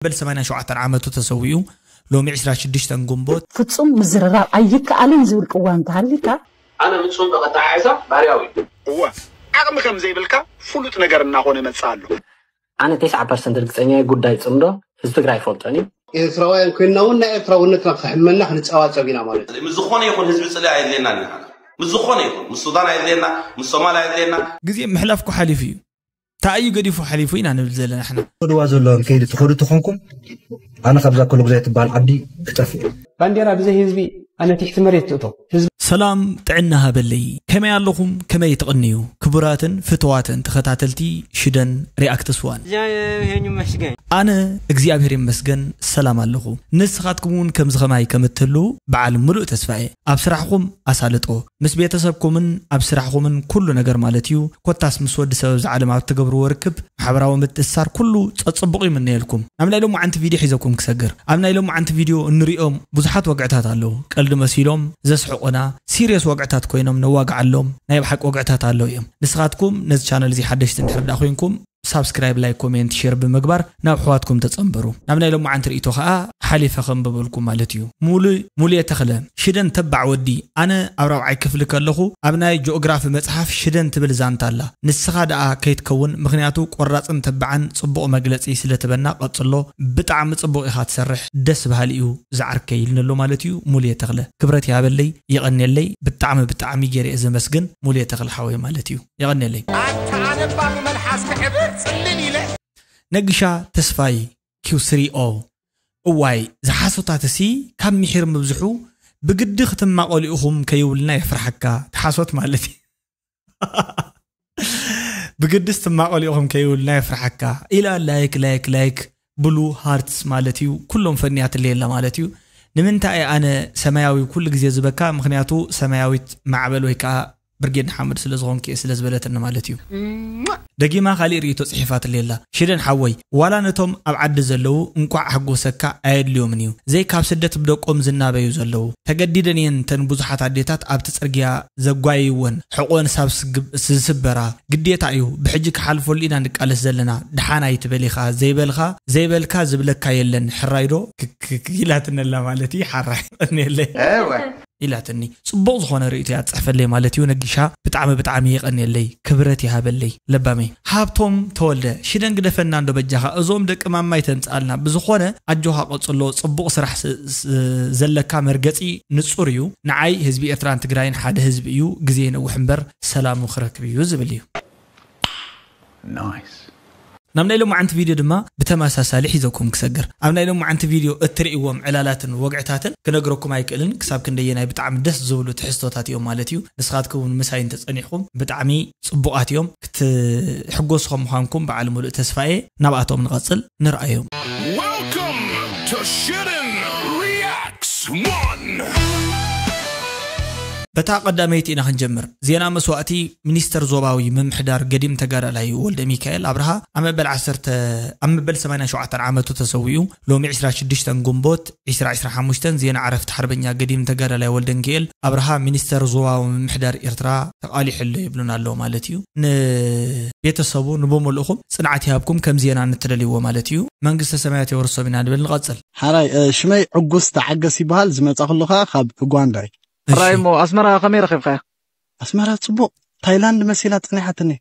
በል ሰማንያን ሸውዓተን ዓመቱ ተሰዊኡ። ሎሚ ዕስራን ሽዱሽተን ግንቦት። ፍጹም ምዝርራብ ኣይከኣልን ዝብል ቅዋም እንተሃሊካ፣ ኣነ ምጹም ብቐጥታ ሓዛ ባርያዊ። እወ፣ ዓቕሚ ከም ዘይብልካ ፍሉጥ ነገር እናኾነ ይመጽእ ኣሎ። ኣነ ተስዓ ፐርሰንት ርግጸኛ እየ፣ ጉዳይ ጽምዶ ህዝቢ ትግራይ ኣይፈልጦን እዩ። ኤርትራውያን ኮይንና እውን ናይ ኤርትራውነትና ክሕመና ክንጸባጸብ ኢና ማለት እዩ። ምስ ዝኾነ ይኹን ህዝቢ ጽልኢ ኣየድልየናን እዩ። ምስ ዝኾነ ይኹን ምስ ሱዳን ኣየድልየና፣ ምስ ሶማል ኣየድልየና። ግዜ ምሕላፍ እኮ ሓሊፉ እዩ። እንታይ እዩ ገዲፉ ሓሊፉ ኢና ንብል ዘለና ንሕና። ትኸድዋ ዘለኹም ከይዲ ትኸዱ ተኾንኩም ኣነ ካብዛ ኮሎግዛይ ትበሃል ዓዲ ክጠፍእ እየ። ባንዴራ ብዘይ ህዝቢ ኣነ ትሕቲ መሬት ትእቶ። ህዝቢ ሰላም ጥዕና ሃበለይ። ከመይ ኣለኹም? ከመይ ትቕንዩ? ክቡራትን ፍትዋትን ተኸታተልቲ ሽደን ሪኣክትስ ዋን። እግዚኣብሔር ይመስገን። ኣነ እግዚኣብሔር ይመስገን ሰላም ኣለኹ። ንስኻትኩም እውን ከምዚ ኸማይ ከም እትህልዉ በዓል ምሉእ ተስፋ እየ። ኣብ ስራሕኹም ኣሳልጦ፣ ምስ ቤተሰብኩምን ኣብ ስራሕኹምን ኩሉ ነገር ማለት እዩ። ኮታስ ምስ ወዲ ሰብ ኣብዛ ዓለም ኣብ እትገብርዎ ርክብ ማሕበራዊ ምትእስሳር ኩሉ ጸጽቡቕ ይምነየልኩም። ናብ ናይ ሎማዓንቲ ቪድዮ ሒዘኩም ክሰግር። ኣብ ናይ ሎማዓንቲ ቪድዮ እንሪኦም ብዙሓት ወግዕታት ኣለዉ። ቀልዲ መሲሎም ዘስሕቑና፣ ሲርየስ ወግዕታት ኮይኖም ነዋግዓሎም ናይ ብሓቂ ወግዕታት ኣለዉ እዮም። ንስኻትኩም ነዚ ቻነል እዚ ሓደሽቲ እንድሕር ደኣ ኮይንኩም ሳብስክራይብ፣ ላይክ፣ ኮሜንት፣ ሼር ብምግባር ናብ ኣሕዋትኩም ተጸንብሩ። ናብ ናይ ሎማዓንቲ ርእይቶ ከኣ ሓሊፈ ከንብበልኩም ማለት እዩ። ሙሉ ሙሉየ ተኽለ፣ ሽደን ተባዕ ወዲ፣ ኣነ ኣብ ራብዓይ ክፍሊ ከለኹ ኣብ ናይ ጂኦግራፊ መጽሓፍ ሽደን ትብል ዛንታ ኣላ። ንስኻ ደኣ ከይትከውን፣ ምኽንያቱ ቆራጽን ተባዕን ጽቡቕ መግለጺ ስለ ትበና ቀጽሎ። ብጣዕሚ ጽቡቕ ኢኻ ትሰርሕ፣ ደስ በሃሊ እዩ ዝዓርከይ ኢልኒ ኣሎ ማለት እዩ። ሙሉየ ተኽለ ክብረት ይሃበለይ፣ የቐንየለይ። ብጣዕሚ ብጣዕሚ ገይረ እየ ዘመስግን ሙሉየ ተኽለ ሓወይ ማለት እዩ። የቐንየለይ። ኣታ ኣነ እባ ብመልሓስ ክዕብር ጽልል ኢለ። ነግሻ ተስፋይ ኪው ስሪ ኦ። እዋይ ዝሓሶታትሲ ካብ ምሒር ምብዝሑ ብግዲ ክትማቐሉ ኢኹም ከይብሉና የፍርሓካ። ተሓሶት ማለት እዩ። ብግድስ ትማቐሉ ኢኹም ከይብሉና የፍርሓካ ኢላ ላይክ ላይክ ላይክ ብሉ ሃርትስ ማለት እዩ። ኩሎም ፈንያትለይ ኣላ ማለት እዩ። ንምንታይ ኣነ ሰማያዊ ኩሉ ግዜ ዝበካ? ምኽንያቱ ሰማያዊት ማዕበል ወይ ከዓ ብርጌድ ንሓመድ ስለ ዝኾንክ እየ ስለ ዝበለትኒ ማለት እዩ። ደጊማ ካሊእ ርእይቶ ጽሒፋትለይ ኣላ። ሽደን ሓወይ ዋላ ነቶም ኣብ ዓዲ ዘለዉ እንቋዕ ኣሕጎሰካ ኣየድልዮምን እዩ። ዘይ ካብ ስደት ብደቆም ዝናበዩ ዘለዉ። ተገዲደን እየን እተን ብዙሓት ኣዴታት ኣብቲ ጽርግያ ዘጓየይወን ሕቖን ሳብ ዝስበራ። ግዴታ እዩ ብሕጂ ክሓልፈሉ ኢና ንቃለስ ዘለና። ደሓን ኣይትበል ኢኻ ዘይበልኻ ዘይበልካ ዝብለካ የለን። ሕራይ ዶ ክክ ኢላትኒ ኣላ ማለት እዩ። ሓራይ ቀንየለይ። ኢላትኒ ጽቡቕ ዝኾነ ርእይቶ እያ ትጽሕፈለይ ማለት እዩ። ነጊሻ ብጣዕሚ ብጣዕሚ የቐንየለይ ክብረት ይሃበለይ ለባመይ። ሃብቶም ተወልደ ሽደን ግደፈና እንዶ በጃኻ እዞም ደቂ ማማ ኣይተምጽኣልና። ብዝኾነ ኣጆኻ ቀጽሎ ጽቡቕ ስራሕ ዘለካ መርገጺ ንጹር እዩ። ንዓይ ህዝቢ ኤርትራን ትግራይን ሓደ ህዝቢ እዩ። ግዜ ይነውሕ እምበር ሰላሙ ክረክብ እዩ ዝብል እዩ። ናብ ናይ ሎማዓንቲ ቪድዮ ድማ ብተመሳሳሊ ሒዘኩም ክሰግር። ኣብ ናይ ሎማዓንቲ ቪድዮ እትርእይዎም ዕላላትን ወግዕታትን ክነግረኩም ኣይክእልን ክሳብ ክንደየናይ ብጣዕሚ ደስ ዝብሉ ትሕዝቶታት እዮም ማለት እዩ። ንስኻትኩም እውን ምሳይ እንተጸኒሕኩም ብጣዕሚ ጽቡቓት እዮም። ክትሕጎሱ ከም ምዃንኩም በዓል ሙሉእ ተስፋ እየ። ናብኣቶም ንቐጽል ንርኣዮም። Welcome to Shitten Reacts one. በታ ቀዳመይቲ ኢና ክንጀምር። ዜና መስዋእቲ ሚኒስተር ዞባዊ ምምሕዳር ገዲም ተጋዳላይ ወልደ ሚካኤል ኣብርሃ ኣብ መበል ዓሰርተ ኣብ መበል ሰማንያን ሸውዓተን ዓመቱ ተሰዊኡ። ሎሚ ዕስራን ሽዱሽተን ግንቦት ዕስራ ዕስራን ሓሙሽተን ዜና ዕረፍቲ ሓርበኛ ገዲም ተጋዳላይ ወልደ ሚካኤል ኣብርሃ ሚኒስተር ዞባዊ ምምሕዳር ኤርትራ ተቓሊሑ ኣሎ ይብሉና ኣለዉ ማለት እዩ። ንቤተሰቡ ንብምልእኹም ጽንዓት ይሃብኩም ከም ዜና እንተደልይዎ ማለት እዩ። መንግስተ ሰማያት የወርሶም ኢና ንብል። ንቐጽል። ሓራይ ሽመይ ዕጉስ ተዓገስ ይበሃል። ዝመጻ ከሎ ከኣ ካብ ኡጋንዳ እዩ። ሕራይ እሞ ኣስመራ ከመይ ረኺብካያ? ኣስመራ ጽቡቕ ታይላንድ መሲላ ጸኒሓትኒ።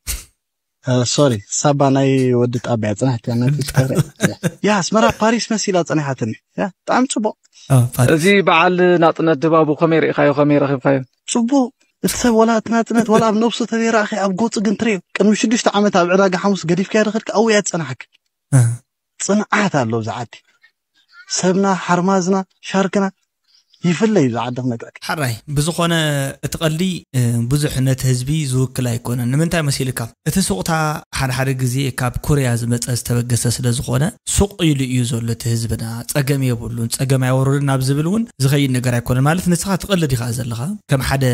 ሶሪ ሳባ ናይ ወዲ ጣብያ ጽናሕቲ ያ ናይ ፊስከር ያ ኣስመራ ፓሪስ መሲላ ጸኒሓትኒ። ያ ብጣዕሚ ጽቡቕ። እዚ በዓል ናጽነት ድባቡ ከመይ ርኢኻዮ ከመይ ረኺብካዮ? ጽቡቕ እቲ ሰብ ዋላ እቲ ናጽነት ዋላ ኣብ ነብሱ ተዘይረኣኺ ኣብ ገጹ ግን ትርእዮ። ቅድሚ ሽዱሽተ ዓመት ኣብ ዕዳጋ ሓሙስ ገዲፍካዮ ዶ ከድካ ኣብኡ እያ ትጸናሓካ። ጽንዓት ኣሎ ኣብዚ ዓዲ። ሰብና ሓርማዝና ሻርክና ይፍለ እዩ ዝዓዲ ክነግረካ። ሓራይ ብዝኾነ እቲ ቀልዲ ብዙሕ ነቲ ህዝቢ ዝውክል ኣይኮነን። ንምንታይ መሲልካ? እቲ ሱቕታ ሓደ ሓደ ግዜ ካብ ኮርያ ዝመጸ ዝተበገሰ ስለ ዝኾነ ሱቕ ኢሉ እዩ ዘሎ እቲ ህዝብና። ጸገም የብሉን፣ ጸገም ኣይወረዱን ናብ ዝብል እውን ዝኸይድ ነገር ኣይኮነን። ማለት ንስኻ ትቐልድ ኢኻ ዘለኻ። ከም ሓደ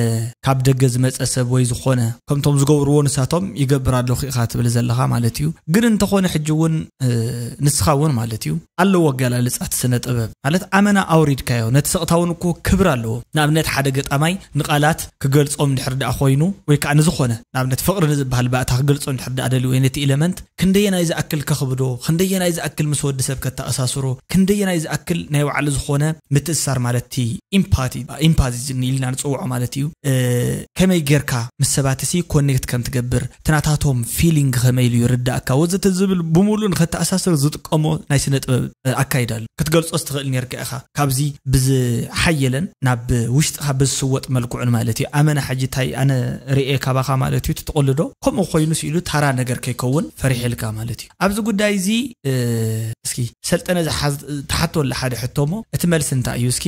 ካብ ደገ ዝመጸ ሰብ ወይ ዝኾነ ከምቶም ዝገብርዎ ንሳቶም ይገብር ኣለኹ ኢኻ ትብል ዘለኻ ማለት እዩ። ግን እንተኾነ ሕጂ እውን ንስኻ እውን ማለት እዩ ኣለዎ ኣገላልጻ እቲ ስነ ጥበብ ማለት ኣመና ኣውሪድካዮ ነቲ ስቕታ እውን እኮ ክብሪ ኣለዎ። ንኣብነት ሓደ ገጣማይ ንቓላት ክገልጾም ድሕር ደኣ ኮይኑ ወይ ከዓ ንዝኾነ ንኣብነት ፍቕሪ ንዝበሃል ባእታ ክገልጾም ድሕር ደኣ ደልዩ ወይ ነቲ ኤለመንት ክንደየናይ ዝኣክል ከኽብዶ፣ ክንደየናይ ዝኣክል ምስ ወዲ ሰብ ከተኣሳስሮ፣ ክንደየናይ ዝኣክል ናይ ባዕሉ ዝኾነ ምትእስሳር ማለት እቲ ኢምፓቲ ኢምፓቲ ኢልና ንፅውዖ ማለት እዩ። ከመይ ጌርካ ምስ ሰባት ሲ ኮኔክት ከም ትገብር፣ ትናታቶም ፊሊንግ ከመይ ኢሉ ይርዳእካ ወዘተ ዝብል ብምሉ ንኸተኣሳስር ዝጥቀሞ ናይ ስነ ጥበብ ኣካይዳ ኣሎ። ክትገልጾ ዝትኽእል ኔርካ ኢኻ። ካብዚ ብዝሓየለን ናብ ውሽጥኻ ብዝስወጥ መልክዑን ማለት እዩ። ኣመና ሕጂ እንታይ ኣነ ርኤ ካባኻ ማለት እዩ ትትቕልዶ ከምኡ ኮይኑ ስኢሉ ታራ ነገር ከይከውን ፈሪሕልካ ማለት እዩ። ኣብዚ ጉዳይ እዚ እስኪ ሰልጠነ ዝሓዝ- ተሓተወላ ሓደ ሕቶሞ እቲ መልሲ እንታይ እዩ እስኪ?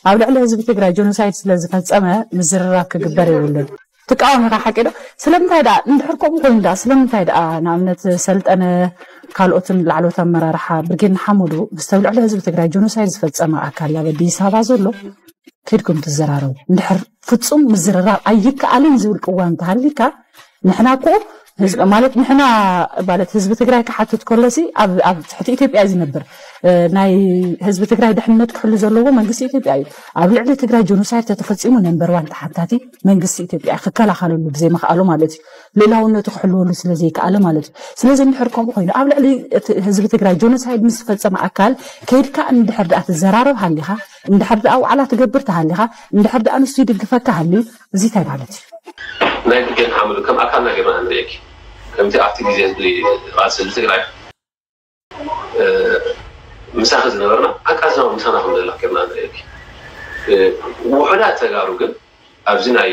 ኣብ ልዕሊ ህዝቢ ትግራይ ጀኖሳይድ ስለ ዝፈፀመ ምዝርራብ ክግበር የብሉን። ትቃወም ኢኻ ሓቂ ዶ? ስለምንታይ ደኣ እንድሕር ከምኡ ኮይኑ ደኣ ስለምንታይ ደኣ ንኣብነት ሰልጠነ ካልኦትን ላዕለዎት ኣመራርሓ ብርጌድ ንሓመዱ ምስ ኣብ ልዕሊ ህዝቢ ትግራይ ጀኖሳይድ ዝፈፀመ ኣካል ኣብ ኣዲስ ኣበባ ዘሎ ከድኩም ትዘራረቡ? እንድሕር ፍፁም ምዝርራብ ኣይከኣልን ዝብል ቅዋም ተሃሊካ ንሕና እኮ ማለት ንሕና ማለት ህዝቢ ትግራይ ክሓትት ከሎሲ ኣብ ትሕቲ ኢትዮጵያ ዝነብር ናይ ህዝቢ ትግራይ ድሕንነት ክሕሉ ዘለዎ መንግስቲ ኢትዮጵያ እዩ። ኣብ ልዕሊ ትግራይ ጀኖሳይድ ተተፈፂሙ ነንበርዋን ተሓታቲ መንግስቲ ኢትዮጵያ ክከላኸለሉ ብዘይምኽኣሉ ማለት እዩ። ልእላውነቱ ክሕልወሉ ስለዘይከኣለ ማለት እዩ። ስለዚ እንድሕር ከምኡ ኮይኑ ኣብ ልዕሊ ህዝቢ ትግራይ ጀኖሳይድ ምስ ዝፈፀመ ኣካል ከይድካ እንድሕር ደኣ ትዘራረብ ሃሊኻ፣ እንድሕር ደኣ ዋዕላ ትገብር ተሃሊኻ፣ እንድሕር ደኣ ንሱ ይድግፈካ ሃልዩ፣ እዚ እንታይ ማለት እዩ? ናይ ብርጌድ ንሓመዱ ከም ኣካልና ጌርና ንርእየኪ። ከምቲ ኣብቲ ግዜ ቃልሲ ህዝቢ ትግራይ ምሳኺ ዝነበርና ኣቃዝና ምሳና ከም ዘላ ጌርና ንርእየኪ። ውሑዳት ተጋሩ ግን ኣብዚ ናይ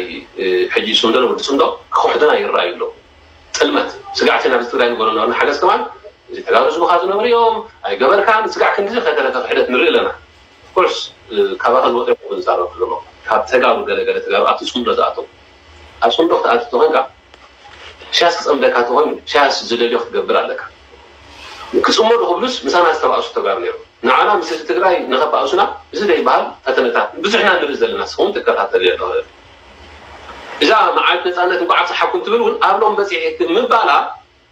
ሕጂ ጽምዶ ወዲ ጽምዶ ክኽሕዱና ይረኣዩ ኣለዉ። ጥልመት ስጋዕቲ ናብዚ ትግራይ ንገሮ ነበርና ሓገዝ ከማን እዚ ተጋሩ ዝቡኻ ዝነብሩ እዮም ኣይገበርካን ስጋዕ ክንዲ ከይተረፈ ክሕደት ንርኢ ኣለና። ኮርስ ካባኻ ዝወፀ ይኸውን ዝዛረብ ዘሎ ካብ ተጋሩ ገለገለ ተጋሩ ኣብቲ ፅምዶ ዝኣተው ኣብ ፅምዶ ክትኣቱ ተኾንካ ሻስ ክፀምደካ ተኾይኑ ሻስ ዝደልዮ ክትገብር ኣለካ። ክፅመዱ ክብሉስ ምሳና ዝተባእሱ ተጋሩ ነይሩ ንዓና ምስ ህዝቢ ትግራይ ንኸባእሱና እዚ ዘይበሃል ፈተነታት ብዙሕና ንርኢ ዘለና ስኹም ትከታተል ኣለኹ። እዛ መዓልቲ ነፃነት እንኳዕ ኣብፀሓኩም ትብል እውን ኣብ ሎም በፂሒ ምባላ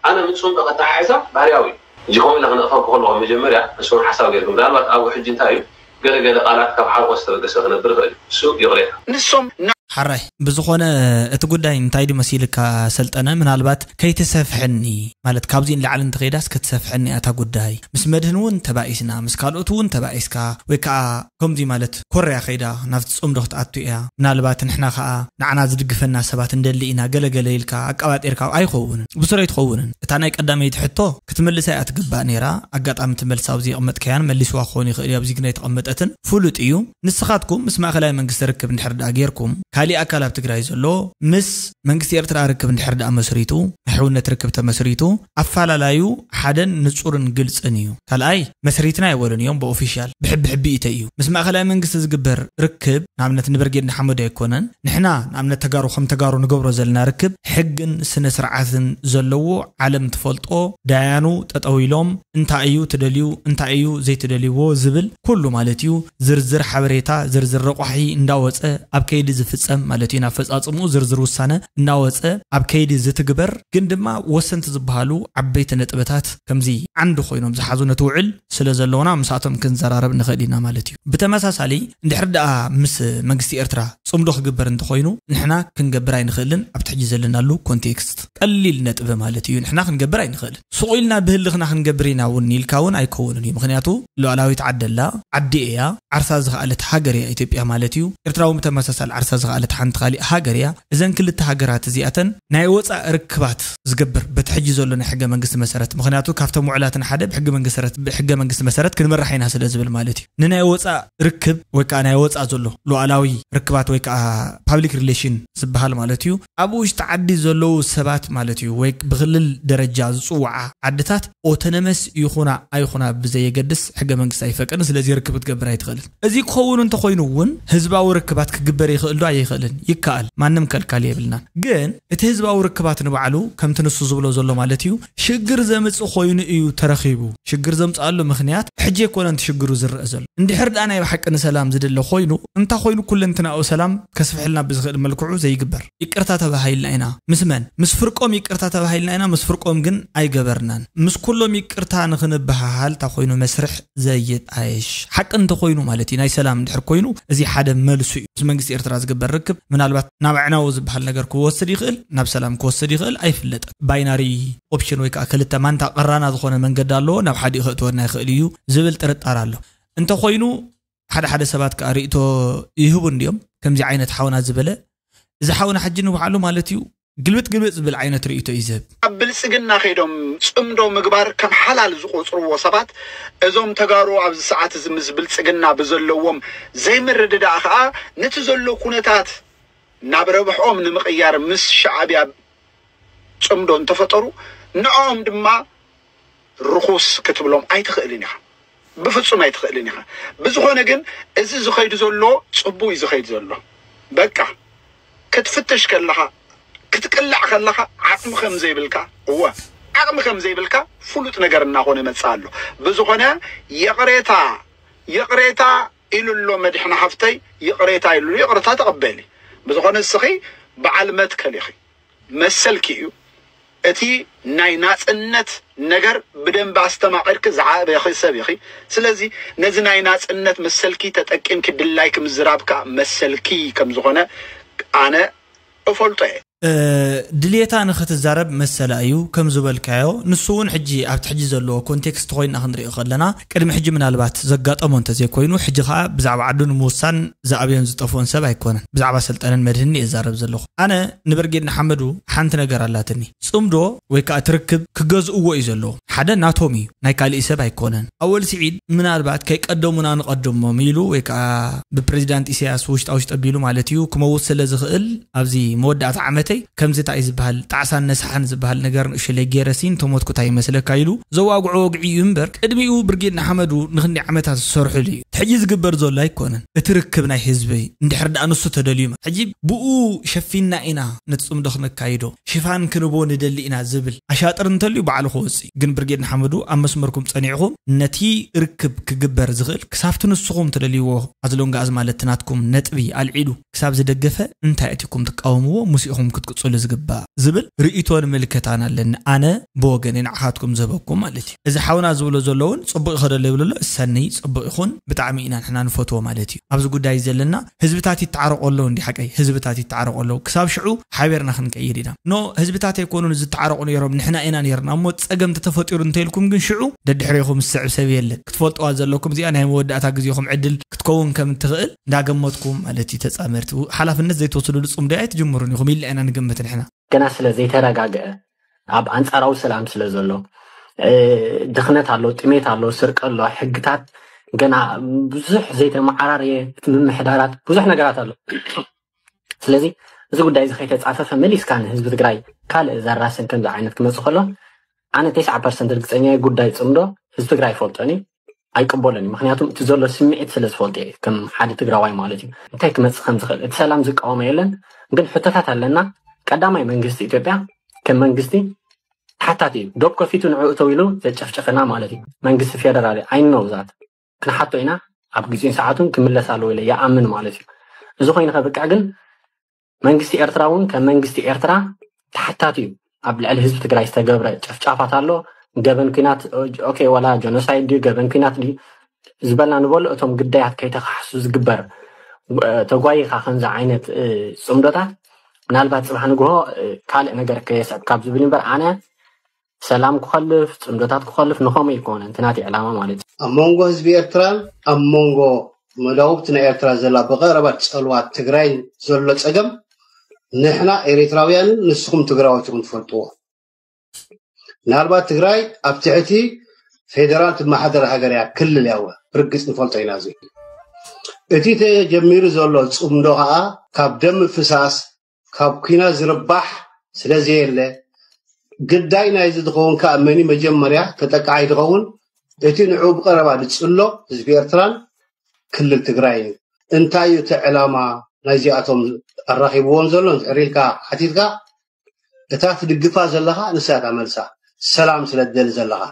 ኣነ ምፅምዶ ከተሓሕዛ ባህርያዊ እዩ። እዚ ከምኡ ኢለ ክነቕፈኩም ከለኹ መጀመርያ ንስኹም ሓሳብ ገይርኩም ምናልባት ኣብኡ ሕጂ እንታይ እዩ ገለገለ ቃላት ካብ ሓርቆ ዝተበገሰ ክነብር ይኽእል እዩ። እሱ ይቕሬታ። ንሶም ሓራይ ብዝኾነ እቲ ጉዳይ እንታይ ድዩ መሲልካ ሰልጠነ ምናልባት ከይትሰፍሐኒ ማለት ካብዚ ንላዕሊ እንተኸይዳስ ክትሰፍሐኒ ኣታ ጉዳይ ምስ መድህን እውን ተባኢስና ምስ ካልኦት እውን ተባኢስካ ወይ ከዓ ከምዚ ማለት ኮርያ ከይዳ ናብቲ ፅምዶ ክትኣቱ እያ ምናልባት ንሕና ከዓ ንዓና ዝድግፈና ሰባት እንደሊ ኢና ገለገለ ኢልካ ኣቀባጢርካ ኣይኸውንን ብስረይ ትኸውንን እታ ናይ ቀዳመይቲ ሕቶ ክትምልሳ እያ ትግባእ ነይራ ኣጋጣሚ እቲ መልሲ ኣብዚ የቕመጥካያን መሊስዋ ክኾን ይኽእል እዩ ኣብዚ ግን ኣይተቐመጠትን ፍሉጥ እዩ ንስኻትኩም ምስ ማእኸላይ መንግስቲ ርክብ እንድሕር ደኣ ጌርኩም ካሊእ ኣካል ኣብ ትግራይ ዘሎ ምስ መንግስቲ ኤርትራ ርክብ እንድሕር ደኣ መስሪቱ ናይ ሕውነት ርክብ ተመስሪቱ ኣፋላላዩ ሓደን ንጹርን ግልጽን እዩ ካልኣይ መስሪትና ኣይበሉን እዮም ብኦፊሻል ብሕቢ ሕቢ ኢተ እዩ ምስ ማእኸላይ መንግስቲ ዝግበር ርክብ ንኣብነት ንብርጌድ ንሓመዱ ኣይኮነን ንሕና ንኣብነት ተጋሩ ከም ተጋሩ ንገብሮ ዘለና ርክብ ሕግን ስነ ስርዓትን ዘለዎ ዓለም ትፈልጦ ዳያኑ ጠጠው ኢሎም እንታይ እዩ ትደልዩ እንታይ እዩ ዘይትደልይዎ ዝብል ኩሉ ማለት እዩ ዝርዝር ሓበሬታ ዝርዝር ረቋሒ እንዳወፀ ኣብ ከይዲ ዝፍፀም ማለት እዩ ናፈፃፅምኡ ዝርዝር ውሳነ እናወፀ ኣብ ከይዲ ዝትግበር ግን ድማ ወሰንቲ ዝበሃሉ ዓበይቲ ነጥብታት ከምዚ ዓንዲ ኮይኖም ዝሓዙ ነቲ ውዕል ስለ ዘለውና ምሳቶም ክንዘራረብ ንኽእል ኢና ማለት እዩ ብተመሳሳሊ እንድሕር ደኣ ምስ መንግስቲ ኤርትራ ፅምዶ ክግበር እንተኾይኑ ንሕና ክንገብር ኣይንኽእልን ኣብቲ ሕጂ ዘለናሉ ኮንቴክስት ቀሊል ነጥቢ ማለት እዩ ንሕና ክንገብር ኣይንኽእልን ሱቕ ኢልና ብህልኽና ክንገብር ኢና እውን ኢልካ እውን ኣይከውንን እዩ ምክንያቱ ሉዓላዊት ዓደላ ዓዲ እያ ዓርሳ ዝኸኣለት ሃገር እያ ኢትዮጵያ ማለት እዩ ኤርትራ እውን ብተመሳሳሊ ዓርሳ ዝኸኣለት ሓንቲ ካሊእ ሃገር እያ እዘን ክልተ ሃገራት እዚኣተን ናይ ወፃእ ርክባት ዝገብር በቲ ሕጂ ዘሎ ናይ ሕገ መንግስቲ መሰረት ምክንያቱ ካብቶም ውዕላትን ሓደ ብሕገ መንግስቲ መሰረት ክንመራሕ ኢና ስለ ዝብል ማለት እዩ ንናይ ወፃእ ርክብ ወይ ከዓ ናይ ወፃእ ዘሎ ሉዓላዊ ርክባት ወይ ከዓ ፓብሊክ ሪሌሽን ዝበሃል ማለት እዩ ኣብ ውሽጢ ዓዲ ዘለዉ ሰባት ማለት እዩ ወይ ብክልል ደረጃ ዝፅውዓ ዓድታት ኦተነመስ ይኹና ኣይኹና ብዘየገድስ ሕገ መንግስቲ ኣይፈቅድን ስለዚ ርክብ ክትገብር ኣይትኽእልን እዚ ክኸውን እንተኮይኑ እውን ህዝባዊ ርክባት ክግበር ይኽእል ዶ ኣይትኽእልን። ይከኣል፣ ማንም ከልካሊ የብልናን። ግን እቲ ህዝባዊ ርክባት ንባዕሉ ከምቲ ንሱ ዝብሎ ዘሎ ማለት እዩ፣ ሽግር ዘምጽእ ኮይኑ እዩ ተረኺቡ። ሽግር ዘምጽኣሉ ምኽንያት ሕጂ ኣይኮነን እቲ ሽግሩ ዝረአ ዘሎ። እንድሕር ደኣ ናይ ብሓቂ ንሰላም ዝድለ ኮይኑ፣ እንታይ ኮይኑ ኩለንትናኡ ሰላም ከስፍሕልና ብዝኽእል መልክዑ ዘይግበር? ይቅርታ ተባሂልና ኢና። ምስ መን? ምስ ፍርቆም ይቅርታ ተባሂልና ኢና፣ ምስ ፍርቆም ግን ኣይገበርናን። ምስ ኩሎም ይቅርታ ንኽንበሃሃል እንታይ ኮይኑ መስርሕ ዘይጣየሽ? ሓቂ እንተኮይኑ ማለት እዩ፣ ናይ ሰላም እንድሕር ኮይኑ፣ እዚ ሓደ መልሱ እዩ። ምስ መንግስቲ ኤርትራ ዝግበር ርክብ ምናልባት ናብ ኣዕናዊ ዝበሃል ነገር ክወስድ ይኽእል፣ ናብ ሰላም ክወስድ ይኽእል፣ ኣይፍለጥን። ባይናሪ ኦፕሽን ወይ ከዓ ክልተ ማንታ ቀራና ዝኾነ መንገዲ ኣለዎ፣ ናብ ሓዲኡ ከእትወና ይኽእል እዩ ዝብል ጥርጣር ኣሎ። እንተኾይኑ ሓደ ሓደ ሰባት ከዓ ርእይቶ ይህቡ እንዲዮም። ከምዚ ዓይነት ሓውና ዝበለ፣ እዚ ሓውና ሕጂ ንባዕሉ ማለት እዩ ግልብጥ ግልብጥ ዝብል ዓይነት ርእይቶ እዩ ዝህብ። ኣብ ብልጽግና ከይዶም ጽምዶ ምግባር ከም ሓላል ዝቆጽርዎ ሰባት፣ እዞም ተጋሩ ኣብዚ ሰዓት እዚ ምስ ብልጽግና ብዘለዎም ዘይምርድዳእ ከዓ ነቲ ዘሎ ኩነታት ናብ ረብሕኦም ንምቕያር ምስ ሻዕብያ ጽምዶ እንተፈጠሩ፣ ንዕኦም ድማ ርኹስ ክትብሎም ኣይትኽእልን ኢኻ። ብፍጹም ኣይትኽእልን ኢኻ። ብዝኾነ ግን እዚ ዝኸይዱ ዘሎ ጽቡቕ እዩ ዝኸይዱ ዘሎ። በቃ ክትፍትሽ ከለኻ፣ ክትቅላዕ ከለኻ ዓቕሚ ከም ዘይብልካ፣ እወ፣ ዓቕሚ ከም ዘይብልካ ፍሉጥ ነገር እናኾነ ይመጽእ ኣሎ። ብዝኾነ ይቕሬታ፣ ይቕሬታ ኢሉ ኣሎ መድሕን ሓፍተይ፣ ይቕሬታ ኢሉ ኣሎ፣ ይቕሬታ ተቐበሊ። ብዝኾነ እስኺ በዓል መትከል ኢኺ፣ መሰልኪ እዩ። እቲ ናይ ናጽነት ነገር ብደንቢ ኣስተማቒርኪ ዝዓበኺ ሰብ ኢኺ። ስለዚ ነዚ ናይ ናጽነት መሰልኪ ተጠቂምኪ ድላይኪ ምዝራብ ከኣ መሰልኪ ከም ዝኾነ ኣነ እፈልጦ እየ። እ፣ ድልየታ ንኽትዛረብ መሰላ እዩ። ከም ዝበልካዮ፣ ንሱ እውን ሕጂ ኣብቲ ሕጂ ዘለዎ ኮንቴክስት ኮይና ክንሪኦ ከለና፣ ቅድሚ ሕጂ ምናልባት ዘጋጠሞ እንተዘይኮይኑ፣ ሕጂ ኸኣ ብዛዕባ ዓዱ ንምውሳን ዝኣብዮን ዝጠፍኦን ሰብ ኣይኮነን። ብዛዕባ ሰልጠነን መድህንን እየ ዝዛረብ ዘለኹ። ኣነ ንብርጌድ ንሓመዱ ሓንቲ ነገር ኣላትኒ። ጽምዶ ወይ ከኣ ትርክብ ክገዝእዎ እዩ ዘለዎ። ሓደ ናቶም እዩ፣ ናይ ካልእ ሰብ ኣይኮነን። ኣወል ስዒድ ምናልባት ከይቀደሙና ንቐድሞም ኢሉ ወይ ከኣ ብፕሬዚዳንት ኢሳያስ ውሽጣ ውሽጢ ኣቢሉ ማለት እዩ ክመውት ስለ ዝኽእል፣ ኣብዚ መወዳእታ ዓመተይ ከምዚ እንታይ እዩ ዝበሃል፣ ጣዕሳን ነስሓን ዝበሃል ነገር ንእሽለይ ገይረሲ እንተሞትኩ እንታይ ይመስለካ ኢሉ ዘዋግዖ ወግዒ እዩ እምበር፣ ቅድሚኡ ብርጌድ ንሓመዱ ንኽንደይ ዓመታት ዝሰርሑሉ እዩ። እቲ ሕጂ ዝግበር ዘሎ ኣይኮነን። እቲ ርክብ ናይ ህዝቢ እንድሕር ደኣ ንሱ ተደልዩ፣ ሕጂ ብኡ ሸፊንና ኢና ነቲ ጽምዶ ክነካይዶ፣ ሽፋን ክንቦ ንደሊ ኢና ዝብል ኣሻጥር እንተልዩ ባዕሉ ክወጽእ እዩ። ግን ብርጌድ ንሓመዱ ኣብ መስመርኩም ጸኒዕኹም ነቲ ርክብ ክግበር ዝኽእል ክሳብቲ ንስኹም ትደልይዎ ኣዝሎንጋኣዝ ማለት ናትኩም ነጥቢ ኣልዒሉ ክሳብ ዝደገፈ እንታይ ኣቲኩም ትቃወምዎ፣ ምስ ኢኹም ክትቅጽሉ ዝግባእ ዝብል ርእይቶን ምልከታን ኣለኒ። ኣነ ብወገነይ ንዓኻትኩም ዝህበኩም ማለት እዩ። እዚ ሓውና ዝብሎ ዘሎ እውን ጽቡቕ ይኸደሎ ይብሎ ኣሎ፣ እሰኒ ጽቡቕ ይኹን፣ ብጣዕሚ ኢና ንሕና ንፈትዎ ማለት እዩ። ኣብዚ ጉዳይ ዘለና ህዝብታት ይተዓረቑ ኣለዉ እንዲ ሓቀይ፣ ህዝብታት ይተዓረቑ ኣለዉ። ክሳብ ሽዑ ሓቢርና ክንቀይድ ኢና። ኖ፣ ህዝብታት ኣይኮኑን ዝተዓረቑ ነይሮም፣ ንሕና ኢና ነይርና። እሞ ጸገም ተተፈጢሩ እንተኢልኩም ግን ሽዑ ደድሕሬኹም ዝስዕብ ሰብ የለን። ክትፈልጥዋ ዘለኩም እዚኣ ናይ መወዳእታ ግዜኹም ዕድል ክትከውን ከም ትኽእል እንዳገመትኩም ማለት እዩ። ተጻመርቲ ሓላፍነት ዘይትወስድሉ ጽምዶ ኣይትጅምሩን ኢኹም ኢልና ኢና ንግምት ንሕና። ገና ስለ ዘይተረጋግአ ኣብ ኣንጻራዊ ሰላም ስለ ዘሎ፣ እ፣ ድኽነት ኣሎ፣ ጥሜት ኣሎ፣ ስርቂ ኣሎ፣ ሕግታት ገና ብዙሕ ዘይተመዓራረየ፣ እቲ ምምሕዳራት ብዙሕ ነገራት ኣሎ። ስለዚ እዚ ጉዳይ እዚ ከይተጻፈፈ መሊስካ ንህዝቢ ትግራይ ካልእ ዘራስን ከምዚ ዓይነት ክመጽእ ከሎ ኣነ ተስዓ ፐርሰንት ርግጸኛ እየ ጉዳይ ጽምዶ ህዝቢ ትግራይ ይፈልጦን እዩ። ኣይቅበሎን እዩ። ምክንያቱም እቲ ዘሎ ስምዒት ስለ ዝፈልጦ እየ፣ ከም ሓደ ትግራዋይ ማለት እዩ። እንታይ ክመጽእ ከም ዝኽእል እቲ ሰላም ዝቃወሞ የለን። ግን ሕቶታት ኣለና። ቀዳማይ መንግስቲ ኢትዮጵያ ከም መንግስቲ ተሓታቲ እዩ። ዶብ ከፊቱ ንዕኡ እተው ኢሉ ዘጨፍጨፈና ማለት እዩ። መንግስቲ ፌደራል እዩ። I know that። ክንሓቶ ኢና። ኣብ ግዜን ሰዓቱን ክምለስ ኣለዎ ኢለ ይኣምን ማለት እዩ። እዚ ኮይኑ ከብቅዕ ግን መንግስቲ ኤርትራ እውን ከም መንግስቲ ኤርትራ ተሓታቲ እዩ። ኣብ ልዕሊ ህዝቢ ትግራይ ዝተገብረ ጨፍጫፋት ኣሎ። ገበን ኲናት፣ ኦኬ፣ ዋላ ጀኖሳይድ ድዩ ገበን ኲናት ድዩ ዝበልና ንበሎ፣ እቶም ግዳያት ከይተኻሕሱ ዝግበር፣ እ፣ ተጓይኻ ከምዚ ዓይነት፣ እ፣ ጽምዶታት ምናልባት ጽባሕ ንግሆ፣ እ፣ ካልእ ነገር ከየስዕብ ካብ ዝብል እምበር ኣነ ሰላም ክኸልፍ፣ ጽምዶታት ክኸልፍ ንኸምኡ ኣይኮነን እቲ ናተይ ዕላማ ማለት እዩ። ኣብ መንጎ ህዝቢ ኤርትራን ኣብ መንጎ መዳውብቲ ናይ ኤርትራ ዘላ ብቐረባ ጸልዋ ትግራይን ዘሎ ጸገም ንሕና ኤርትራውያንን ንስኹም ትግራዎት ኢኹም ትፈልጥዎ። ምናልባት ትግራይ ኣብ ትሕቲ ፌደራል ትመሓደር ሃገር እያ፣ ክልል እያ፣ እወ፣ ብርግጽ ንፈልጦ ኢና። እዚ እቲ ተጀሚሩ ዘሎ ጽምዶ ኸኣ ካብ ደም ምፍሳስ፣ ካብ ኲናት ዝርባሕ ስለ ዘየለ፣ ግዳይ ናይዚ ዝኸውን ከኣ መን እዩ መጀመርያ ተጠቃዓይ ዝኸውን? እቲ ንዕኡ ብቐረባ ዝጽሎ ህዝቢ ኤርትራን ክልል ትግራይን እዩ። እንታይ እዩ እቲ ዕላማ? ናይዚኣቶም ኣራኺብዎም ዘሎ? እንድሕር ኢልካ ሓቲትካ፣ እታ ትድግፋ ዘለኻ ንሳ እታ መልሳ፣ ሰላም ስለ ትደሊ ዘለኻ።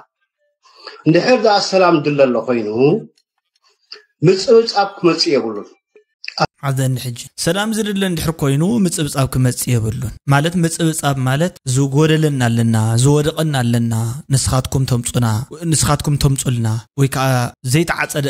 እንድሕር ደኣ ሰላም ድለ ኣሎ ኮይኑ፣ ምጽብጻብ ክመጽእ የብሉን። ኣዘኒ ሕጂ ሰላም ዝድለ እንድሕር ኮይኑ ምጽብጻብ ክመጽእ የብሉን። ማለት ምጽብጻብ ማለት ዝጎደለና ኣለና፣ ዝወደቐና ኣለና፣ ንስኻትኩም ተምጹና፣ ንስኻትኩም ተምጹልና፣ ወይ ከዓ ዘይተዓጸደ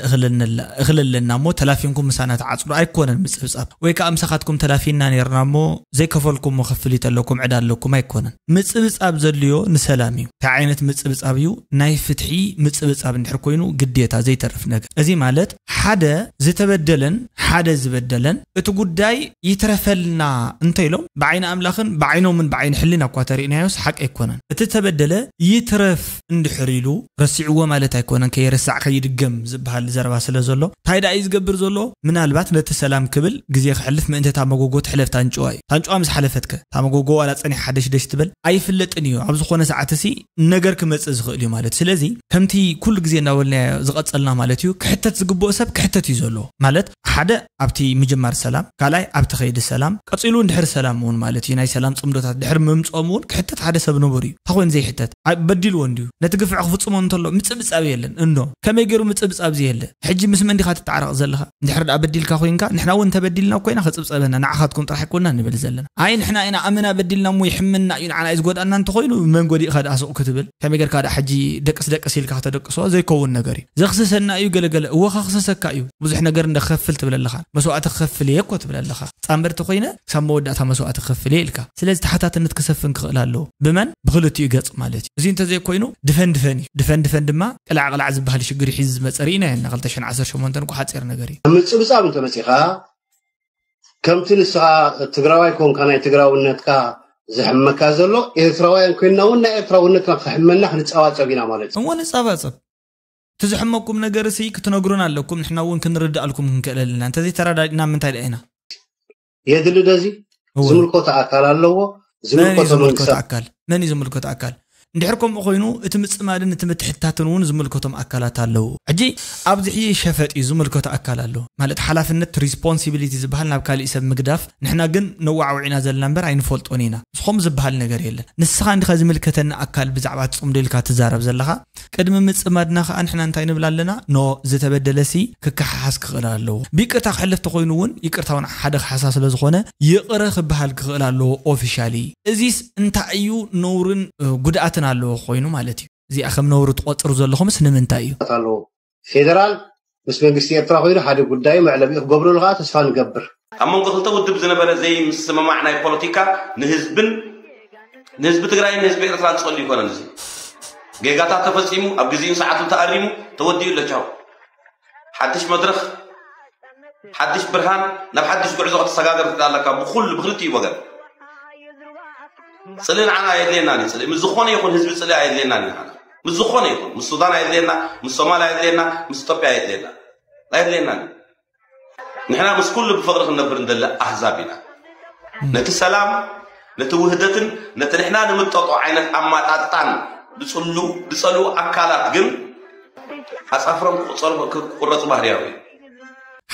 እኽል ኣለና እሞ ተላፊንኩም ምሳና ተዓጽዱ ኣይኮነን ምጽብጻብ። ወይ ከዓ ምሳኻትኩም ተላፊና ነርና እሞ ዘይከፈልኩም ክፍሊት ኣለኩም ዕዳ ኣለኩም ኣይኮነን። ምጽብጻብ ዘድልዮ ንሰላም እዩ። እንታይ ዓይነት ምጽብጻብ እዩ? ናይ ፍትሒ ምጽብጻብ እንድሕር ኮይኑ ግዴታ ዘይተርፍ ነገር። እዚ ማለት ሓደ ዝተበደለን ሓደ ዝበደለን እቲ ጉዳይ ይትረፈልና እንተኢሎም ብዓይኒ ኣምላኽን ብዓይኖምን ብዓይኒ ሕሊና እኳ ተርእናዮስ ሓቂ ኣይኮነን። እቲ ተበደለ ይትረፍ እንድሕር ኢሉ ረሲዕዎ ማለት ኣይኮነን። ከይርሳዕ ከይድገም ዝበሃል ዘረባ ስለ ዘሎ እንታይ ደኣ እዩ ዝገብር ዘሎ? ምናልባት ነቲ ሰላም ክብል ግዜ ክሕልፍ ምእንቲ እታ መጎጎ ትሕለፍ ታንጭዋ እዩ። ታንጭዋ ምስ ሓለፈትከ እታ መጎጎ ዋላ ጸኒሕ ሓደሽደሽ ትበል ኣይፍለጥን እዩ። ኣብ ዝኾነ ሰዓት ሲ ነገር ክመጽእ ዝኽእል እዩ ማለት። ስለዚ ከምቲ ኩሉ ግዜ እናበልናዮ ዝቐጸልና ማለት እዩ፣ ክሕተት ዝግብኦ ሰብ ክሕተት እዩ ዘሎ ማለት ሓደ ኣብቲ ምጅማር ሰላም፣ ካልኣይ ኣብቲ ከይዲ ሰላም፣ ቀጺሉ እንድሕር ሰላም እውን ማለት እዩ ናይ ሰላም ጽምዶታት ድሕር ምምጽኦም እውን ክሕተት ሓደ ሰብ ንቡር እዩ። እንታይ ኮይኑ ዘይሕተት? ኣይ፣ በዲልዎ እንድዩ። ነቲ ግፍዒ ክፍጽሞ እንተሎ ምጽብጻብ የለን። እንዶ ከመይ ገይሩ ምጽብጻብ ዝየለ? ሕጂ ምስ መን ዲኻ ትተዓረቕ ዘለኻ? እንድሕር ደኣ በዲልካ ኮይንካ ንሕና እውን እንተበዲልና እኮ ኢና ክጽብጸበና ንዓኻትኩም ጥራሕ ኣይኮና ንብል ዘለና። ኣይ ንሕና ኢና ኣመና በዲልና እሞ ይሕምና እዩ ንዓና እዩ ዝጎድኣና እንተኮይኑ መን ጎዲእካ ደኣ ሱቕ ክትብል? ከመይ ጌርካ ደኣ ሕጂ ደቅስ ደቅስ ኢልካ ከተደቅሶ ዘይከውን ነገር እዩ። ዘኽስሰና እዩ ገለገለ እወ ከኽስሰካ እዩ። ብዙሕ ነገር እንደ ክኸፍል ትብል ኣለኻ። መስዋእቲ ክኸፍል እየ እኮ ትብል ኣለኻ። ጻምበርቲ ኮይነ ክሳብ መወዳእታ መስዋእቲ ክኸፍል እየ ኢልካ። ስለዚ ተሓታትነት ክሰፍን ክኽእል ኣለዎ። ብመን? ብክልቲኡ ገጽ ማለት እዩ። እዚ እንተዘይኮይኑ ድፈን ድፈን እዩ። ድፈን ድፈን ድማ ቅላዕ ቅላዕ ዝበሃል ሽግር ሒዙ ዝመጸ ርኢና ኢና። ክልተ ሽሕን ዓሰርተ ሸሞንተን እኮ ሓጺር ነገር እዩ። ኣብ ምጽብጻብ እንተመጺኻ ከምቲ ንስኻ ትግራዋይ ኮንካ ናይ ትግራውነትካ ዝሕመካ ዘሎ ኤርትራውያን ኮይንና እውን ናይ ኤርትራውነትና ክሕመና ክንጸባጸብ ኢና ማለት እዩ። እሞ ንጸባጸብ። እቲ ዝሕመኩም ነገር ሲ ክትነግሩን ኣለኩም፣ ንሕና እውን ክንርድኣልኩም ክንክእል ኣለና። እንተዘይተረዳዲእና ምንታይ ደኣ ኢና? የድሊ ደዚ እወ። ዝምልከቶ ኣካል ኣለዎ። መን እዩ ዝምልከቶ ዝምልከቶ መንግስታት ኣካል? መን እዩ ዝምልከቶ ኣካል? እንድሕር ከምኡ ኮይኑ እቲ ምጽማድን እቲ ምትሕታትን እውን ዝምልከቶም ኣካላት ኣለዉ። ሕጂ ኣብዚ ሕጂ ሸፈጥ እዩ ዝምልከቶ ኣካል ኣሎ ማለት ሓላፍነት ሪስፖንሲቢሊቲ ዝበሃል ናብ ካሊእ ሰብ ምግዳፍ ንሕና ግን ነዋዕውዒና ዘለና እምበር ኣይንፈልጦን ኢና። ንስኹም ዝበሃል ነገር የለን። ንስኻ እንዲኻ ዝምልከተኒ ኣካል ብዛዕባ ትጽምዶ ኢልካ ትዛረብ ዘለኻ። ቅድሚ ምጽማድና ከዓ ንሕና እንታይ ንብል ኣለና? ኖ ዝተበደለ ሲ ክከሓሓስ ክኽእል ኣለዎ። ብይቅርታ ክሕለፍ ተኮይኑ እውን ይቅርታ እውን ሓደ ክሓሳ ስለ ዝኾነ ይቕረ ክበሃል ክኽእል ኣለዎ ኦፊሻሊ። እዚስ እንታይ እዩ ነውርን እ፣ ጉድኣትን ኣለዎ ኮይኑ ማለት እዩ? እዚኣ ከም ነውሪ ትቆጽሩ ዘለኹምስ ንምንታይ እዩ? ኣለዎ። ፌደራል ምስ መንግስቲ ኤርትራ ኮይኑ ሓደ ጉዳይ መዕለቢኡ ክገብረሉ ከዓ ተስፋ ንገብር። ኣብ መንጎ ክልተ ውድብ ዝነበረ ዘይምስምማዕ ናይ ፖለቲካ ንህዝብን ንህዝቢ ትግራይን ንህዝቢ ኤርትራን ዝጸሉ ይኮነን። እዚ ጌጋታት ተፈጺሙ ኣብ ግዜኡን ሰዓቱን ተኣሪሙ ተወዲኡ ኣሎ። ቻው። ሓድሽ መድረኽ፣ ሓድሽ ብርሃን፣ ናብ ሓድሽ ጉዕዞ ከተሰጋገር ትኽእል ኣለካ ብኹሉ ብክልቲኡ ወገን። ጽልኢ ንዓና ኣየድልየናን እዩ። ጽልኢ ምስ ዝኾነ ይኹን ህዝቢ ጽልኢ ኣየድልየናን እዩ። ንዓና ምስ ዝኾነ ይኹን ምስ ሱዳን ኣየድልየና፣ ምስ ሶማል ኣየድልየና፣ ምስ ኢትዮጵያ ኣየድልየና፣ ኣየድልየናን እዩ። ንሕና ምስ ኩሉ ብፍቕሪ ክንነብር እንደሊ ኣህዛብ ኢና። ነቲ ሰላም፣ ነቲ ውህደትን ነቲ ንሕና ንምጠጦ ዓይነት ኣማጣጣን ዝጽሉ ዝጸልኡ ኣካላት ግን ኣጻፍሮም ክቁጸሩ ክቁረጹ ባህርያዊ እዩ።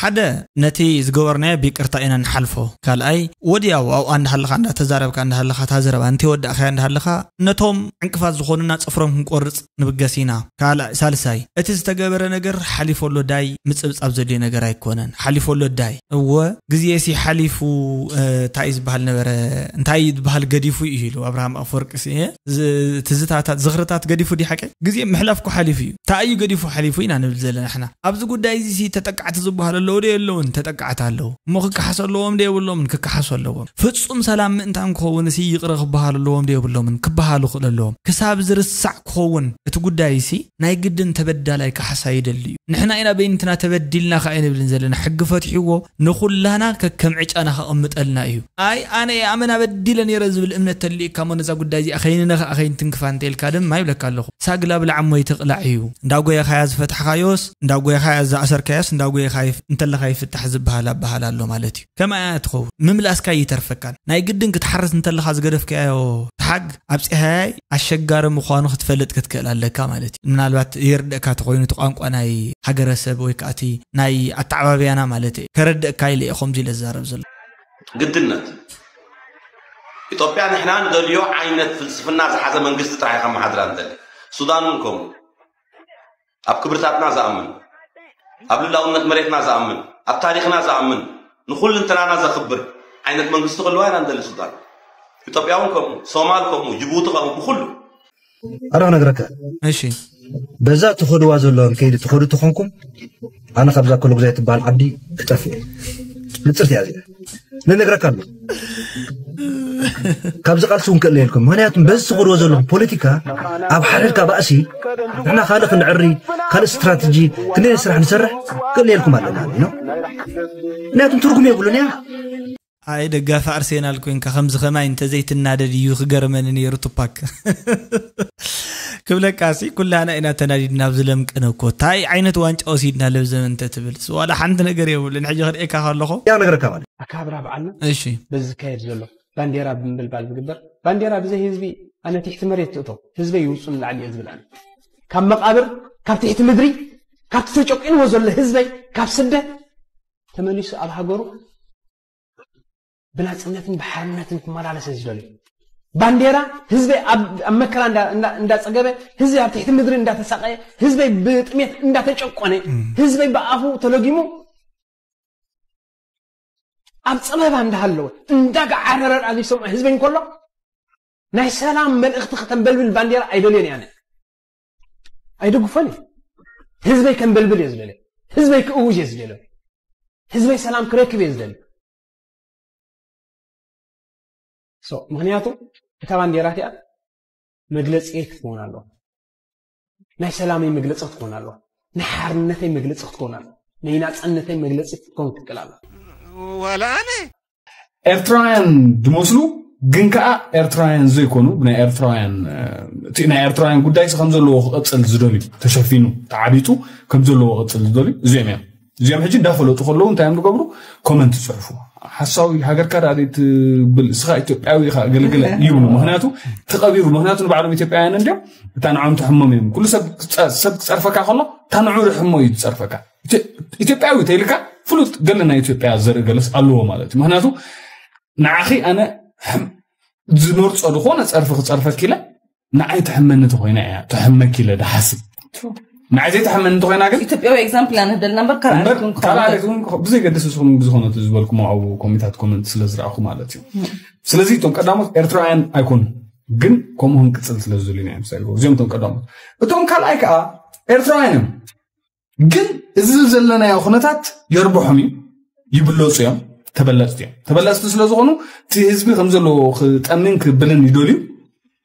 ሓደ ነቲ ዝገበርናዮ ብይቅርታ ኢና ንሓልፎ። ካልኣይ ወዲያው ኣብኣ እንዳሃለኻ እንዳተዛረብካ እንዳሃለኻ እታ ዘረባ እንተወዳእካያ እንዳሃለኻ ነቶም ዕንቅፋት ዝኾኑና ጽፍሮም ክንቆርጽ ንብገስ ኢና። ካልኣይ ሳልሳይ እቲ ዝተገበረ ነገር ሓሊፎ ኣሎ ዳይ ምጽብጻብ ዘድልዮ ነገር ኣይኮነን። ሓሊፎ ኣሎ ዳይ እወ ግዜሲ ሓሊፉ። እንታይ ዝበሃል ነበረ እንታይ ዝበሃል ገዲፉ እዩ ኢሉ ኣብርሃም ኣፈወርቂ ትዝታታት ዝኽርታት ገዲፉ ዲ ሓቂ ግዜ ምሕላፍኩ ሓሊፉ እዩ። እንታይ እዩ ገዲፉ ሓሊፉ ኢና ንብል ዘለና ንሕና። ኣብዚ ጉዳይ እዚ ተጠቃዕቲ ዝበሃሉ ኣለዉ ዶ የለውን? ተጠቃዕቲ ኣለዉ። እሞ ክከሓሱ ኣለዎም ዶ የብሎምን? ክከሓሱ ኣለዎም። ፍጹም ሰላም ምእንታን ክኸውን ሲ ይቕረ ክበሃሉ ኣለዎም ዶ የብሎምን? ክበሃሉ ክእል ኣለዎም። ክሳብ ዝርሳዕ ክኸውን እቲ ጉዳይ ሲ ናይ ግድን ተበዳላይ ካሕሳ ይደሊ እዩ። ንሕና ኢና በይንትና ተበዲልና ከኣ ኣይንብልን ዘለና። ሕጊ ፈትሕዎ ንኹላና ከከም ዕጫና ከቐምጠልና እዩ። ኣይ ኣነ ኣመና በዲለ ነይረ ዝብል እምነት ተልእካ እሞ ነዛ ጉዳይ እዚኣ ከይንነኽኣ ከይንትንክፋ እንተ ኢልካ ድማ ይብለካ ኣለኹ። ሳግላ ብላዕ እሞ ይትቕላዕ እዩ። እንዳጎየኻያ ዝፈትሕካዮስ እንዳጎየኻያ ዝኣሰርካዮስ እንዳጎየኻ ይፍ- እንተለኻ ይፍታሕ ዝበሃል ኣበሃል ኣሎ ማለት እዩ። ከምኣ እያ ትኸውን። ምምላስካ ይተርፈካን። ናይ ግድን ክትሓርስ እንተለኻ ዝገደፍካዮ ተሓግ ኣብ ጸሃያይ ኣሸጋሪ ምዃኑ ክትፈልጥ ክትክእል ኣለካ ማለት እዩ። ምናልባት ይርደእካ ተኾይኑ እቲ ቋንቋ ናይ ሃገረሰብ ወይ ከዓ እቲ ናይ ኣተዓባብያና ማለት እዩ። ከረድእካ ኢለ እየ ከምዚ ኢለ ዝዛረብ ዘሎ። ግድነት ኢትዮጵያ ንሕና ንደልዮ ዓይነት ፍልስፍና ዝሓዘ መንግስቲ ጥራሕ ከመሓድራ ንደሊ። ሱዳን እውን ከምኡ። ኣብ ክብርታትና ዝኣምን፣ ኣብ ልላውነት መሬትና ዝኣምን፣ ኣብ ታሪኽና ዝኣምን፣ ንኹልንትናና ዘኽብር ዓይነት መንግስቲ ክህልዋ ኢና ንደሊ። ሱዳን፣ ኢትዮጵያ እውን ከምኡ፣ ሶማል ከምኡ፣ ጅቡቲ ከምኡ፣ ብኹሉ። ኣረ ክነግረካ፣ እሺ በዛ ትኸድዋ ዘለኹም ከይዲ ትኸዱ ተኾንኩም፣ ኣነ ካብዛ ኮሎጉዛይ ትበሃል ዓዲ ክጠፍእ እየ። ንፅርቲ እያ እዚኣ። ንነግረካ ኣሎ። ካብዚ ቃልሲ እውን ክእለየልኩም። ምክንያቱም በዚ ትኸድዎ ዘለኹም ፖለቲካ ኣብ ሓደድካ ባእሲ ንሕና ካልእ ክንዕሪ፣ ካልእ ስትራተጂ ክንደይ ስራሕ ንሰርሕ ክእለየልኩም ኣለና ነው። ምክንያቱም ትርጉም የብሉን እያ። ኣይ ደጋፊ ኣርሴናል ኮይንካ ከምዚ ከማይ እንተዘይትናደድ እዩ ክገርመኒ ነይሩ። ቱፓክ ክብለካ ሲ ኩላና ኢና ተናዲድና ኣብዚ ለምቅነ እኮ ታይ ዓይነት ዋንጫ ወሲድና ለብዘመን እንተትብል ዋላ ሓንቲ ነገር የብሉን። ሕጂ ክርእየካ ከለኹ ያ ነገረካ ማለት ኣከባብራ በዓልና እሺ በዚ ዝካየድ ዘሎ ባንዴራ ብምብልባል ዝግበር ባንዴራ ብዘይ ህዝቢ ኣነ ትሕቲ መሬት ትእቶ ህዝበይ ይውፁ ንላዕሊ እየ ዝብል ኣነ ካብ መቃብር ካብ ትሕቲ ምድሪ ካብቲ ተጨቂንዎ ዘሎ ህዝበይ ካብ ስደት ተመሊሱ ኣብ ሃገሩ ብናፅነትን ብሓርነትን ክመላለስ እየ ዝደልዮ። ባንዴራ ህዝበይ ኣብ ኣብ መከራ እንዳ- እንዳ- እንዳፀገበ ህዝበይ ኣብ ትሕቲ ምድሪ እንዳተሳቀየ ህዝበይ ብጥሜት እንዳተጨቆነ ህዝበይ ብኣፉ ተለጊሙ ኣብ ፀበባ እንዳሃለወ እንዳጋዓረረ ዳኣ ዘይሰምዖ ህዝበይ እንከሎ ናይ ሰላም መልእኽቲ ከተንበልብል ባንዴራ ኣይደልዮን እየ ኣነ። ኣይድግፎን እየ። ህዝበይ ከንበልብል እየ ዝደልዮ። ህዝበይ ክእውጅ እየ ዝደልዮ። ህዝበይ ሰላም ክረክብ እየ ዝደልዮ። So ምኽንያቱ እታ ባንዴራ እቲኣ መግለፂ ክትከውን ኣለዋ። ናይ ሰላመይ መግለፂ ክትከውን ኣለዋ። ናይ ሓርነተይ መግለፂ ክትከውን ኣለዋ። ናይ ናፅነተይ መግለፂ ክትከውን ትክእል ኣለዋ። ዋላ ኣነ ኤርትራውያን ዝመስሉ ግን ከዓ ኤርትራውያን ዘይኮኑ ናይ ኤርትራውያን እቲ ናይ ኤርትራውያን ጉዳይ ከም ዘለዎ ክቐፅል ዝደልዩ ተሸፊኑ ተዓቢጡ ከም ዘለዎ ክቐፅል ዝደልዩ እዚኦም እዮም። እዚኦም ሕጂ እንዳፈለጡ ከለዉ እንታይ እዮም ዝገብሩ? ኮመንት ይፅሕፉ። ሓሳዊ ሃገርካ ዳ ትብል እስኻ ኢትዮጵያዊ ኢኻ ገልግለ ይብሉ። ምክንያቱ ተቐቢሩ ምክንያቱ ንባዕሎም ኢትዮጵያውያን እንዲዮም እታ ንዖም ትሕሞም እዮም። ኩሉ ሰብ ክፀ- ሰብ ክፀርፈካ ከሎ እታ ንዑ ርሕሞ እዩ ዝፀርፈካ። ኢትዮ- ኢትዮጵያዊ ተይልካ ፍሉጥ ገለ ናይ ኢትዮጵያ ዘርኢ ገለስ ኣለዎ ማለት እዩ። ምክንያቱ ንዓኺ ኣነ ሕም- ዝመርፆ ዝኾነ ፀርፊ ክፀርፈኪ ኢለ ንዓይ ትሕመኒ ተኮይና እያ ተሕመኪ ኢለ ድሓስብ። ንዓይ ዘይትሕመኒ ተኮይና ግን ኢትዮጵያዊ ኤግዛምፕል ኣነ ደልና እምበር እምበር ካልኣት ካልኣት እውን ብዘይ ገድስ እስኹም ብዝኾነ ዝበልኩሞ ኣብኡ ኮሚታት ኮመንት ስለ ዝረኣኹ ማለት እዩ። ስለዚ እቶም ቀዳሞት ኤርትራውያን ኣይኮኑ ግን ከምኡ ክንቅፅል ስለ ዝደልዩ እዮም ዝሰርሑ እዚኦም እቶም ቀዳሞት። እቶም ካልኣይ ከዓ ኤርትራውያን እዮም ግን እዚ ዘለናዮ ኩነታት የርብሖም እዩ። ይብለፁ እዮም። ተበለፅቲ እዮም። ተበለፅቲ ስለ ዝኾኑ እቲ ህዝቢ ከም ዘለዎ ክጠምን ክብልን ይደልዩ።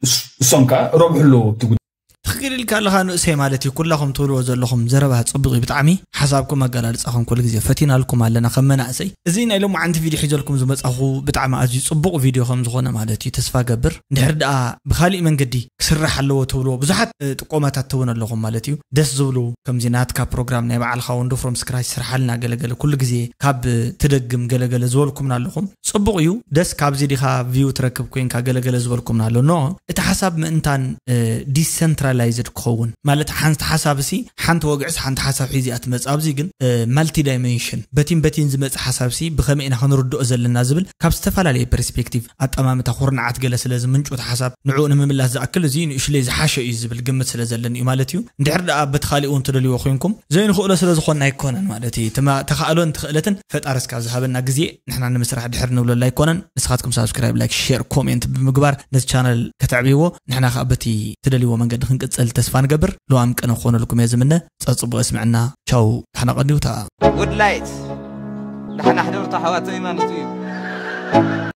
እስ- እሶም ከዓ ረብሑ ኣለዎ እቲ ጉዳይ። ትኽክል ኢልካ ኣለኻ ንእሰይ ማለት እዩ። ኩላኹም ትብልዎ ዘለኹም ዘረባ ጽቡቕ እዩ ብጣዕሚ። ሓሳብኩም ኣገላልጻኹም ኩሉ ግዜ ፈቲናልኩም ኣለና ከም መናእሰይ። እዚ ናይ ሎማዓንቲ ቪድዮ ሒዘልኩም ዝመጻኹ ብጣዕሚ ኣዝዩ ጽቡቕ ቪድዮ ከም ዝኾነ ማለት እዩ ተስፋ ገብር። እንድሕር ደኣ ብኻሊእ መንገዲ ክስራሕ ኣለዎ ትብልዎ ብዙሓት እ፣ ጥቆማታት ትውን ኣለኹም ማለት እዩ። ደስ ዝብሉ ከምዚ ናትካ ፕሮግራም ናይ በዓልኻ ወንዶ ፍሮም ስክራች ስርሓልና ገለገለ ኩሉ ግዜ ካብ ትደግም ገለገለ ዝበልኩምና ኣለኹም። ጽቡቕ እዩ። ደስ ካብዚ ዲኻ ቪው ትረክብ ኮይንካ ገለገለ ዝበልኩምና ኣሎ። ኖ እቲ ሓሳብ ምእንታን ዲሰንትራላይዝድ ክኸውን ማለት ሓንቲ ሓሳብ ሲ ሓንቲ ወግዕስ ሓንቲ ሓሳብ ሒዚ እያ ትመጽእ። ኣብዚ ግን ማልቲ ዳይሜንሽን በቲን በቲን ዝመጽእ ሓሳብ ሲ ብኸመይ ኢና ክንርድኦ ዘለና ዝብል ካብ ዝተፈላለየ ፐርስፔክቲቭ ኣጠማምታ ኩርናዓት ገለ ስለ ዝምንጩ እቲ ሓሳብ ንዕኡ ንምምላስ ዝኣክል እዚ ንእሽለይ ዝሓሸ እዩ ዝብል ግምት ስለ ዘለኒ እዩ ማለት እዩ። እንድሕር ደኣ በቲ ካሊእ እውን ትደልይዎ ኮይንኩም ዘይንኽእሎ ስለ ዝኾንና ኣይኮነን ማለት እዩ። ትማ- ተኻእሎን ትኽእለትን ፈጣሪ እስካብ ዝሃበና ግዜ ንሕና ንምስራሕ ድሕር ንብለሉ ኣይኮነን። ንስኻትኩም ሳብስክራይብ፣ ላይክ፣ ሼር፣ ኮሜንት ብምግባር ነዚ ቻነል ከተዕብይዎ ንሕና ከዓ በቲ ትደልይዎ መንገዲ ክንቅፅል ተስፋ ንገብር። ልዋም ቅነ ክኾነልኩም እየ ዝምነ። ፀፅቡቅ ስምዕና። ቻው። ዳሕና ቀንዲውታ። ጉድ ላይት ዳሕና ሕደርቶ ኣሕዋተይ ማለት እዩ።